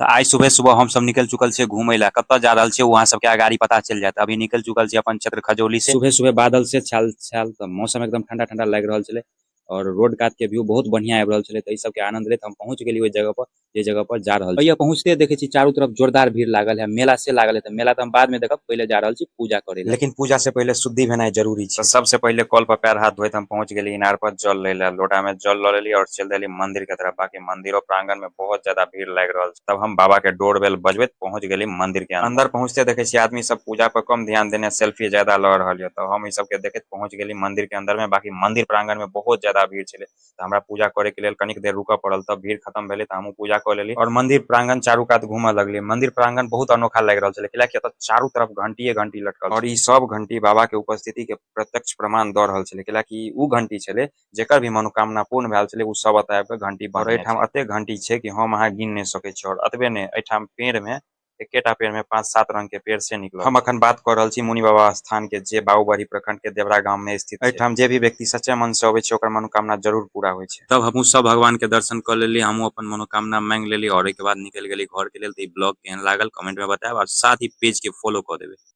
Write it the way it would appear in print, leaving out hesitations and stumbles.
तऽ आइ सुबह सुबह हम सब निकल चुकल छियै घूमे ला। कतऽ जा रहल छियै वहां सबके अगाड़ी पता चलि जायत। अभी निकल चुकल छी अपन क्षेत्र खजौली से। सुबह सुबह बादल से छाल छाल तऽ मौसम एकदम ठंडा ठंडा लागि रहल छलै और रोड कात के व्यू बहुत बढ़िया आबि रहल छलै। तऽ ई सबके आनंद लेत हम पहुंच गेली ओहि जगह पर जे जगह पर जा रहल छी। पहुंचते देखे छी चारू तरफ जोरदार भीड़ लागल है, मेला से लागल है। तऽ मेला तऽ हम बाद में देखब, पहिले जा रहल छी पूजा करे। लेकिन पूजा से पहिले शुद्धि भेनाइ जरूरी छै। सबसे पहिले कल पर पैर हाथ धोइत हम पहुंच गेली इनार पर जल ले ला, लोटा में जल ल लेली और चल देली मंदिर के तरफ। बाकी मंदिरो प्रांगण में बहुत ज्यादा भीड़ लागि रहल छै। तब हम बाबा के डोर बेल बजबैत पहुंच गेली मंदिर के अंदर। पहुंचते देखे छी आदमी सब पूजा पर कम ध्यान देने सेल्फी ज्यादा ल रहल ये। तब हम ई सब के देखैत पहुंच गेली मंदिर के अंदर में। बाकी मंदिर प्रांगण में बहुत ज्यादा भीड़ छलै तऽ हमरा पूजा करे के लेल कनिक देर रुकऽ पड़ल। तब भीड़ खत्म भेलै तऽ हमहूँ पूजा कऽ लेली और मंदिर प्रांगण चारू कात घूमऽ लगली। मंदिर प्रांगण बहुत अनोखा लागि रहल छलै, कियाकि एतऽ चारू तरफ घंटीए घंटी लटकल और ई सब घंटी बाबा के उपस्थिति के प्रत्यक्ष प्रमाण दऽ रहल छलै। कियाकि उ घंटी छलै जेकर भी मनोकामना पूर्ण भेल छलै उ सब एतऽ आबि कऽ घंटी। और एहिठाम एते घंटी छै कि हम अहाँ गिन नहि सकै छी। और एतबे नहि, एहिठाम पेड़ में एकेटा पेड़ में 5-7 रंग के पेड़ से निकलल। हम अखन बात कऽ रहल छी मुनि बाबा स्थान के, जे बाबूबरही प्रखंड के देवरा गाम में स्थित। एहिठाम जे भी व्यक्ति सच्चे मन से अबै छै ओकर मनोकामना जरूर पूरा होइ छै। तब हमहूँ सब भगवान के दर्शन कऽ लेली, हमहूँ अपन मनोकामना मांगि लेली और ओहिके बाद निकलि गेली घर के लेल। तऽ ई ब्लॉग केहन लागल कमेंट में बतायब और साथ ही पेज के फॉलो कऽ देबै।